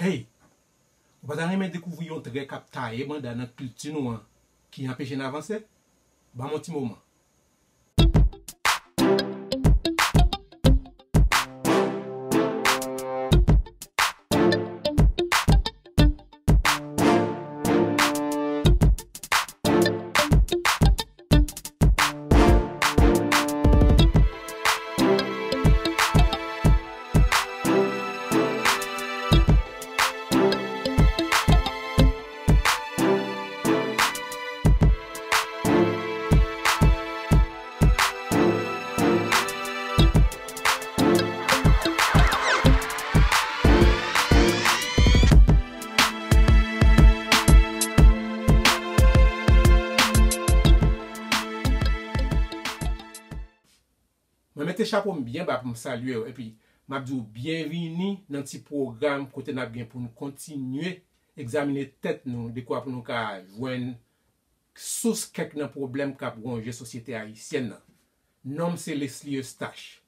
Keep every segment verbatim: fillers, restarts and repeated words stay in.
Hey! Ou pa ta renmen dekouvri yon trè k ap taye banda nan kilti nou an ki anpeche n avanse? Ban m yon ti moman. Mwen mete chapo m byen ba pou m salye w, epi m ap di w byenvini nan ti pwogram kote n ap gen pou n kontinye egzamine tèt nou, dekwa pou nou ka jwenn sous kèk nan pwoblèm k ap wonje sosyete ayisyèn nan. Non m se Leslie Eustache.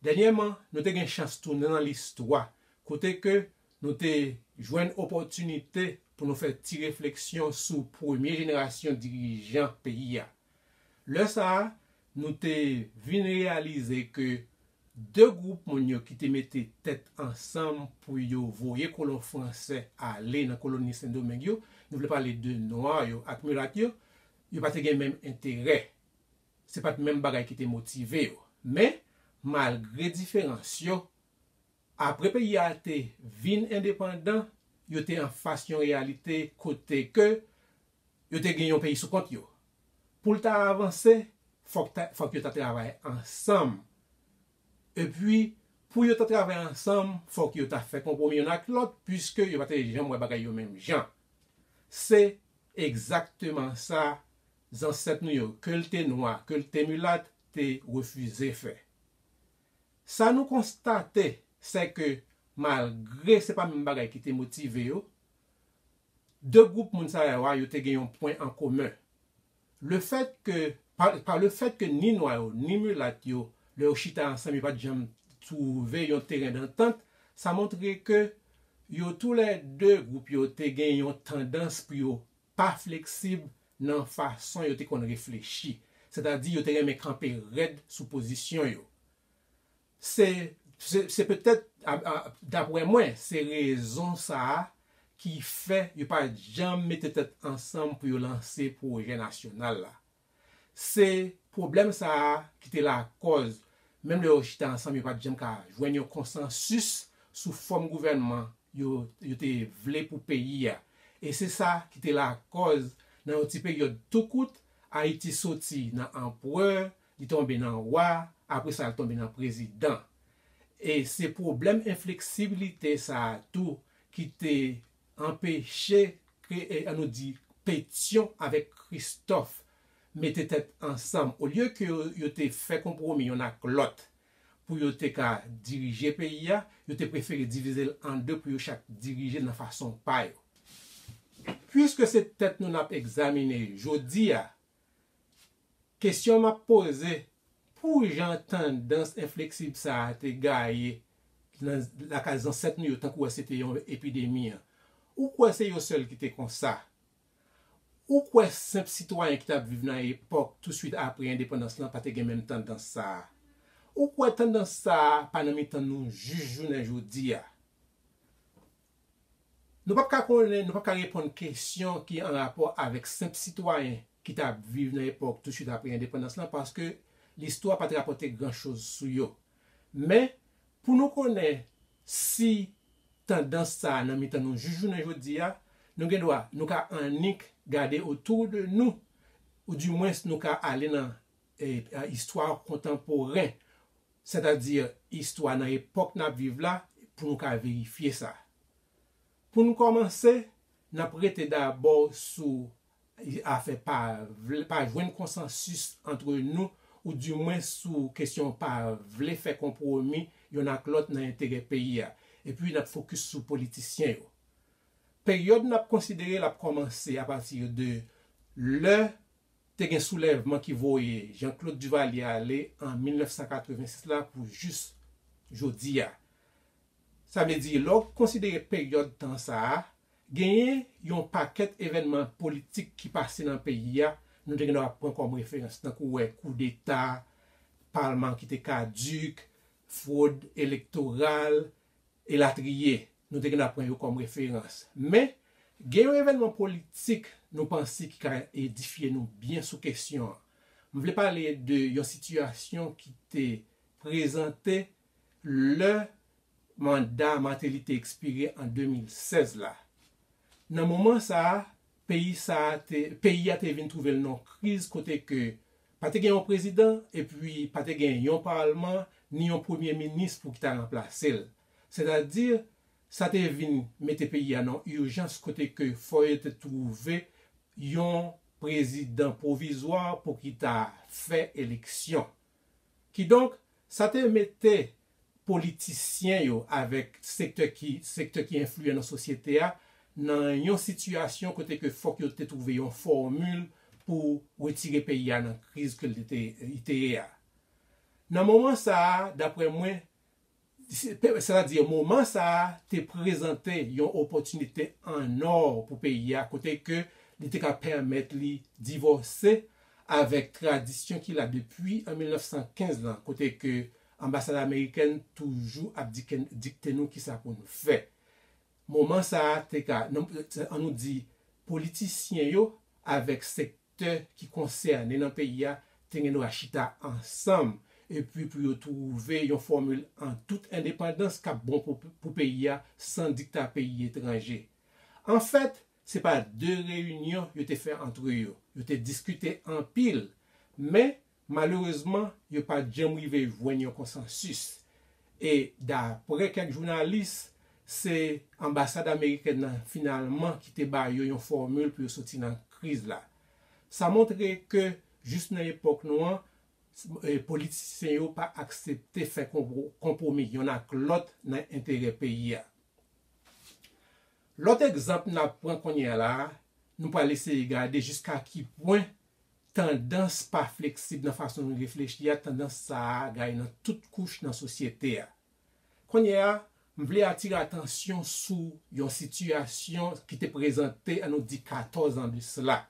Dènyèman, nou te gen chans tounen nan listwa, kote ke nou te jwenn opòtinite pou nou fè ti refleksyon sou premye jenerasyon dirijan peyi a. Lè sa a, nou te vin reyalize ke de gwoup moun yo ki te mete tèt ansanm pou yo voye kolon fransè ale nan koloni Sendomeng yo, nou vle pale de nwa yo ak milat yo, yo pa te gen menm enterè. Se pa t menm bagay ki te motive yo. Men, malgre diferans yo, apre peyi a te vin endepandan, yo te anfas yon reyalite kote ke yo te gen yon peyi sou kont yo. Pou l ta avanse, fòk ta, fòk yo ta travay ansanm. Epi, pou yo ta travay ansanm, fòk yo ta fè konpwomi youn ak lòt, piske yo pa te janm wè bagay yo menm jan. Se egzakteman sa zansèt nou yo, ke l te nwa, ke l te milat, te refize fè. Sa nou konstate, se ke malgre se pa menm bagay ki te motive yo, de gwoup moun sa yo a, yo te gen yon pwen an komen. Le fèt ke, pa, pa le fèt ke ni nwa yo, ni milat yo, lè yo chita ansanm, yo pa t janm twouve yon teren dantant, sa montre ke yo toulède gwoup yo te gen yon tandans pou yo pa fleksib nan fason yo te konn reflechi. Sètadi, yo te renmen kanpe rèd sou pozisyon yo. Se, se, se petèt, a, a, daprè mwen, se rezon sa a ki fè yo pa janm mete tèt ansanm pou yo lanse pwojè nasyonal la. Se pwoblèm sa a ki te lakòz, menm lè yo chita ansanm, yo pa t janm ka jwenn yon konsansis sou fòm gouvènman yo, yo te vle pou peyi a. E se sa ki te lakòz, nan yon ti peryòd tou kout, Ayiti soti nan anperè, li tonbe nan wa, apre sa, l tonbe nan prezidan. E se pwoblèm enfleksibilite sa a tou ki te anpeche, ke, e, ann nou di, Petyon avèk Kristòf mete tèt ansanm. Olye ke yo, yo te fè konpwomi youn ak lòt pou yo te ka dirije peyi a, yo te prefere divize l an de pou yo chak dirije l nan fason pa yo. Piske se tèt nou n ap egzamine jodi a, kesyon m ap poze, pou jan tandans enfleksib sa a te gaye nan lakay zansèt nou yo, tankou wè se te yon epidemi an, ou kwè se yo sèl ki te konsa? Ou kwè senp sitwayen ki t ap viv nan epòk tousuit apre endepandans lan pa te gen menm tandans sa a? Ou kwè tandans sa a pa nan mitan nou jis jounen jodi a? Nou p ap ka konnen, nou p ap ka reponn kesyon ki an rapò avèk senp sitwayen ki t ap viv nan epòk tousuit apre endepandans lan, paske listwa pa t rapòte gran choz sou yo. Men, pou nou konnen si tandans sa a nan mitan nou jis jounen jodi a, nou gen dwa, nou ka annik gade otou de nou, oudimwens nou ka ale nan, e, istwa kontanporen, sètadi istwa nan epòk n ap viv la, pou nou ka verifye sa. Pou nou kòmanse, n ap rete dabò sou afè pa vle, pa jwenn konsansis antre nou, oudimwens sou kesyon pa vle fè konpwomi youn ak lòt nan enterè peyi a. Epi n ap fokis sou politisyen yo. Peryòd n ap konsidere l ap kòmanse apati de lè te gen soulèvman ki voye Jean-Claude Duvalier ale an mil nèf san katrevensis la pou jis jodi a. Sa vle di, lè w konsidere peryòd tan sa a, genyen yon pakèt evènman politik ki pase nan peyi a, nou te gen dwa pran kòm referans, tankou wè koudeta, palman ki te kadik, fwod elektoral, elatriye. Nou te gen dwa pran yo kòm referans. Men, gen yon evènman politik nou panse ki ka edifye nou byen sou kesyon an. M vle pale de yon sitiyasyon ki te prezante lè manda Martelly te ekspire an de mil sèz la. Nan moman sa a, peyi sa a te, peyi a te vin twouve l nan yon kriz kote ke pa te gen yon prezidan, epi pa te gen yon palman, ni yon premye minis pou ki ta ranplase l. Sètadi, sa te vin mete peyi a nan ijans kote ke fò yo te twouve yon prezidan pwovizwa pou ki ta fè eleksyon. Kidonk, sa te mete politisyen yo avèk sektè ki, sektè ki enfliyan nan sosyete a nan yon sitiyasyon kote ke fòk yo te twouve yon fòmil pou retire peyi a nan kriz ke li te, li te ye a. Nan moman sa a, daprè mwen, se, sètadi moman sa a te prezante yon opòtinite an nò pou peyi a, kote ke li te ka pèmèt li divòse avèk tradisyon ki la depi an mil nèf san kenz lan, kote ke anbasad amerikèn toujou ap dike, dikte nou kisa pou nou fè. Moman sa a te ka, nan, an nou di, politisyen yo avèk sektè ki konsène nan peyi a te gen dwa chita ansanm, epi pou yo twouve yon fòmil an tout endepandans k ap bon pou, pou peyi a san dikta peyi etranje. Anfèt, se pa de reyinyon yo te fè antre yo. Yo te diskite anpil, men malerezman, yo pa t janm rive jwenn yon konsansis. E daprè kèk jounalis, se anbasad amerikèn nan finalman ki te ba yo yon fòmil pou yo soti nan kriz la. Sa montre ke jis nan epòk nou an, e, politisyen yo pa aksepte fè konpwo-, konpwomi yonn ak lòt nan enterè peyi a. Lòt egzanp n ap pran kounye a la a, nou pral eseye gade jiska ki pwen tandans pa fleksib nan fason nou reflechi a, tandans sa a gaye nan tout kouch nan sosyete a. Kounye a, m vle atire atansyon sou yon sitiyasyon ki te prezante, an nou di, katòz an de sila.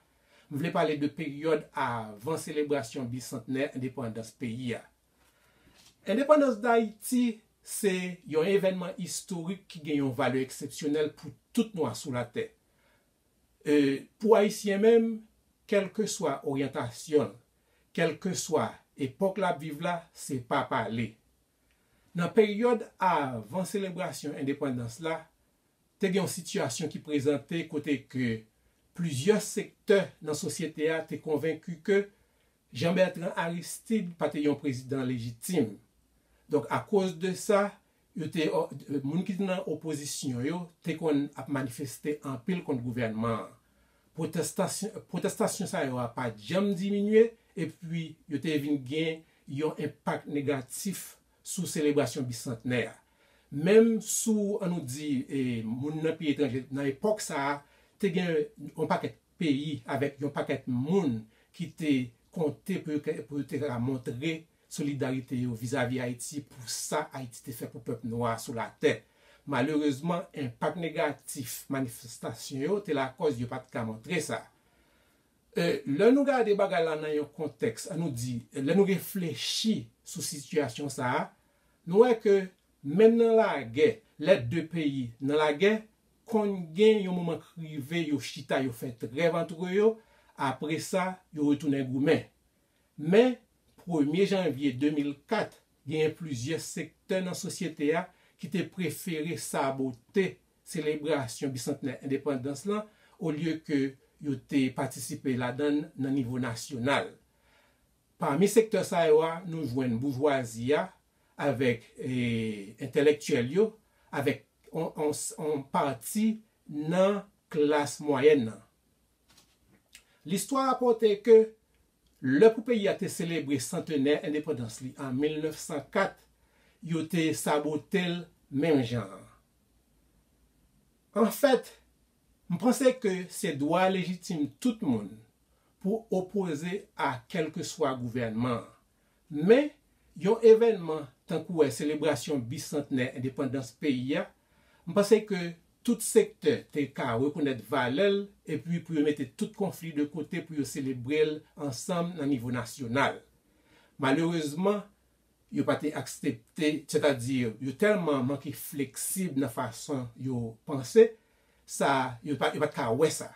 M vle pale de peryòd avan selebrasyon bisantnè endepandans peyi a. Endepandans Dayiti se yon evènman istorik ki gen yon valè eksepsyonèl pou tout nwa sou latè. E, pou Ayisyen menm, kèlkeswa oryantasyon l, kèlkeswa epòk l ap viv la, se pa pale. Nan peryòd avan selebrasyon endepandans la, te gen yon sitiyasyon ki prezante kote ke plizyè sektè nan sosyete a te konvenki ke Jean Bertrand Aristide pa te yon prezidan lejitim. Donk, akoz de sa, yo te, moun ki te nan opozisyon yo te konn ap manifeste anpil kont gouvènman an. Pwotestasyon, pwotestasyon sa yo a pa t janm diminye, epi yo te vin gen yon enpak negatif sou selebrasyon bisantnè a. Menm sou, an nou di, e, moun nan peyi etranje, nan epòk sa a, te gen yon pakèt peyi avèk yon pakèt moun ki te konte pou yo, pou yo te ka montre solidarite yo vizavi Ayiti pou sa Ayiti te fè pou pèp nwa sou latè. Malerezman, enpak negatif manifestasyon yo te lakòz yo pa t ka montre sa. E, lè nou gade bagay la nan yon kontèks, an nou di, lè nou reflechi sou sitiyasyon sa a, nou wè ke menm nan lagè, lè de peyi nan lagè, konn gen yon moman k rive, yo chita, yo fè trèv antre yo, apre sa, yo retounen goumen. Men, premye janvye de mil kat, genyen plizyè sektè nan sosyete a ki te prefere sabote selebrasyon bisantnè endepandans lan, olye ke yo te patisipe ladan l nan nivo nasyonal. Pami sektè sa yo a, nou jwenn boujwazi a, avèk, e, entèlektyèl yo, avèk on, on, on pati nan klas mwayèn nan. Listwa rapòte ke lè pou peyi a te selebre santenè endepandans li an mil nèf san kat, yo te sabote l menm jan an. Anfèt, m panse ke se dwa lejitim tout moun pou opoze a kèlkeswa gouvènman an. Men, yon evènman tankou wè selebrasyon bisantnè endepandans peyi a, m panse ke tout sektè te ka rekonèt valè l epi pou yo mete tout konfli de kote pou yo selebre l ansanm nan nivo nasyonal. Malerezman, yo pa te aksepte, sètadi yo tèlman manke fleksib nan fason yo panse, sa, yo pa, yo pa t ka wè sa.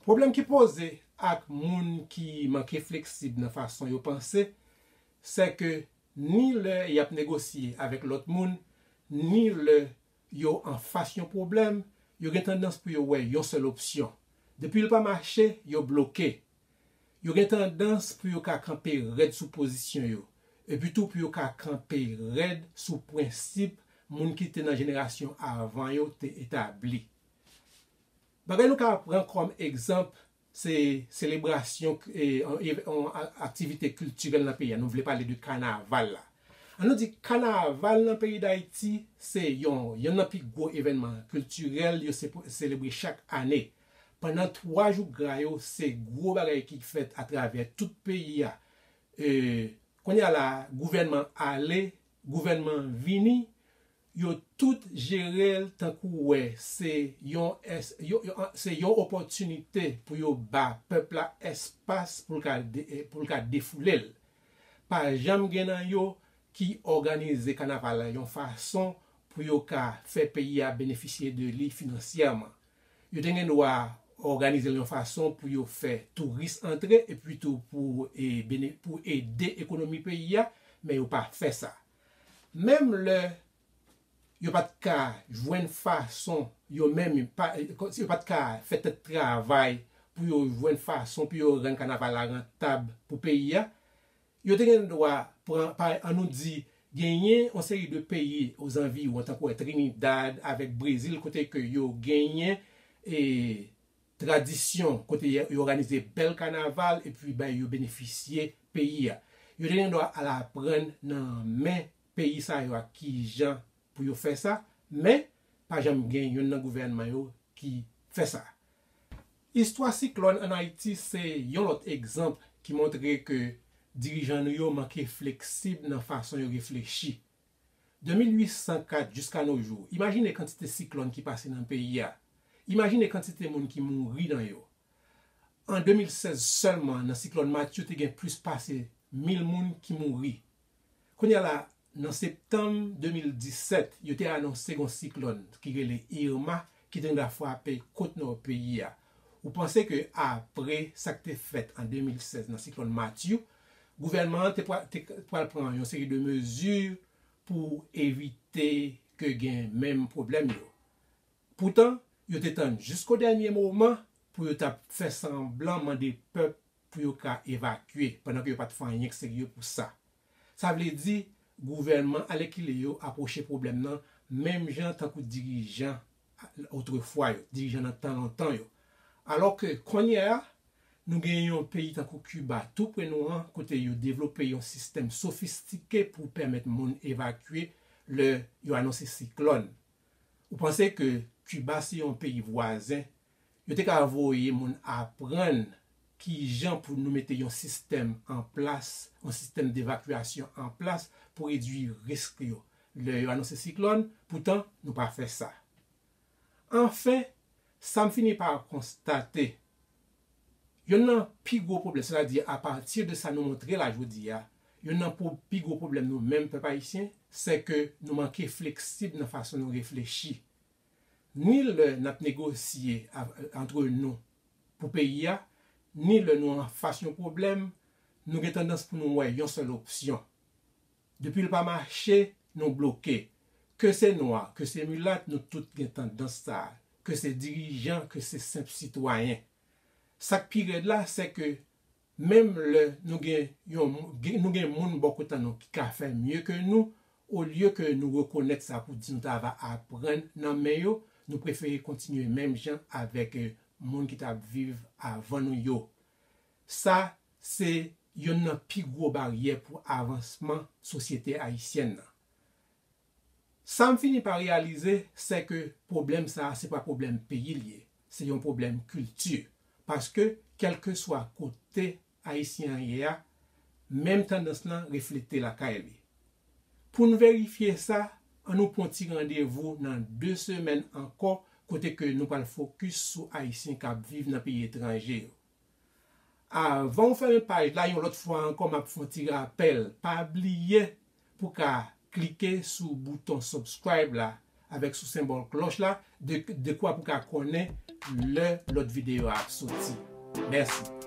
Pwoblèm ki poze ak moun ki manke fleksib nan fason yo panse, se ke ni lè y ap negosye avèk lòt moun, ni lè yo anfas yon pwoblèm, yo gen tandans pou yo wè yon sèl opsyon. Depi l pa mache, yo bloke. Yo gen tandans pou yo ka kanpe rèd sou pozisyon yo, epi tou pou yo ka kanpe rèd sou prensip moun ki te nan jenerasyon avan yo te etabli. Bagay nou ka pran kòm egzanp, se selebrasyon, e, yon, yon a-, aktivite kiltirèl nan peyi a. Nou vle pale de kanaval la. An nou di kanaval nan peyi Dayiti, se yon, yonn nan pi gwo evènman kiltirèl yo se-, selebre chak ane. Pandan twa jou gra yo, se gwo bagay ki fèt atravè tout peyi a. E, kounye a la, gouvènman ale, gouvènman vini, yo tout jere l tankou wè se yon es-, yo, yo, se yon opòtinite pou yo ba pèp la espas pou l ka de-, pou l ka defoule l. Pa janm gen nan yo ki òganize kanaval la yon fason pou yo ka fè peyi a benefisye de li finansyèman. Yo te gen dwa òganize l yon fason pou yo fè touris antre epi tou pou, e, bene-, pou ede ekonomi peyi a, men yo pa fè sa. Menm lè yo pa t ka jwenn fason yo menm, pa, yo pa t ka fè tèt travay pou yo jwenn fason pou yo rann kanaval la rantab pou peyi a, yo te gen dwa pran, pa, an nou di, genyen yon seri de peyi ozanviwon, tankou Trinidad avèk Brezil, kote ke yo genyen, e, tradisyon, kote yo, yo òganize bèl kanaval, epi bay yo benefisye peyi a. Yo te gen dwa al aprann nan men peyi sa yo a kijan pou yo fè sa, men pa janm gen youn nan gouvènman yo ki fè sa. Istwa siklòn ann Ayiti se yon lòt egzanp ki montre ke dirijan nou yo manke fleksib nan fason yo reflechi. De mil uit san kat jiska no jou, imajine kantite siklòn ki pase nan peyi a. Imajine kantite moun ki mouri nan yo. An de mil sèz sèlman, nan siklòn Matthew, te gen plis pase mil moun ki mouri. Kounye a la, nan septanm de mil disèt, yo te anonse yon siklòn ki rele Irma, ki te gen dwa frape kot nò peyi a. Ou panse ke apre sa k te fèt an de mil sèz nan siklòn Matthew, gouvènman an te pral, te pral pran yon seri de mezi pou evite ke gen menm pwoblèm yo. Poutan, yo te tann jisko dènye moman pou yo t ap fè sanblan mande pèp pou yo ka evakye, pandan ke yo pa t fè anyen k serye pou sa. Sa vle di, gouvènman alèkile yo apwoche pwoblèm nan menm jan tankou dirijan otrefwa yo, dirijan nan tan lontan yo. Alò ke kounye a, nou gen yon peyi tankou Kiba tou pre nou an, kote yo devlope yon sistèm sofistike pou pèmèt moun evakye lè yo anonse siklòn. Ou panse ke Kiba se yon peyi vwazen, yo te ka voye moun aprann kijan pou nou mete yon sistèm an plas, yon sistèm devakyasyon an plas pou redui risk yo lè yo anonse siklòn, poutan nou pa fè sa. Anfen, sa m fini pa konstate, youn nan pi gwo pwoblèm, sètadi apati de sa nou montre la jodi a, youn nan pwo-, pi gwo pwoblèm nou menm pèp ayisyen, se ke nou manke fleksib nan fason nou reflechi. Ni lè n ap negosye av-, antre nou pou peyi a, ni lè nou anfas yon pwoblèm, nou gen tandans pou nou wè yon sèl opsyon. Depi l pa mache, nou bloke. Ke se nwa, ke se milat, nou tout gen tandans sa a. Ke se dirijan, ke se senp sitwayen. Sa k pi rèd la, se ke menm lè nou gen yon, nou gen moun bò kote nou ki ka fè mye ke nou, olye ke nou rekonèt sa pou di nou ta va aprann nan men yo, nou prefere kontinye menm jan avèk, eh, moun ki t ap viv avan nou yo. Sa, se youn nan pi gwo baryè pou avansman sosyete ayisyèn nan. Sa m fini pa reyalize, se ke pwoblèm sa a, se pa pwoblèm peyi l ye, se yon pwoblèm kilti. Paske, kèlkeswa kote Ayisyen an ye a, menm tandans lan reflete lakay li. Pou n verifye sa, ann nou pran ti randevou nan de semèn ankò, kote ke nou pral fokis sou Ayisyen k ap viv nan peyi etranje yo. Avan w fèmen paj la, yon lòt fwa ankò, m ap fè yon ti rapèl. Pa bliye pou ka klike sou bouton subscribe la avèk sou senbòl klòch la, de, dekwa pou ka konnen lè lòt videyo a ap soti. Mèsi.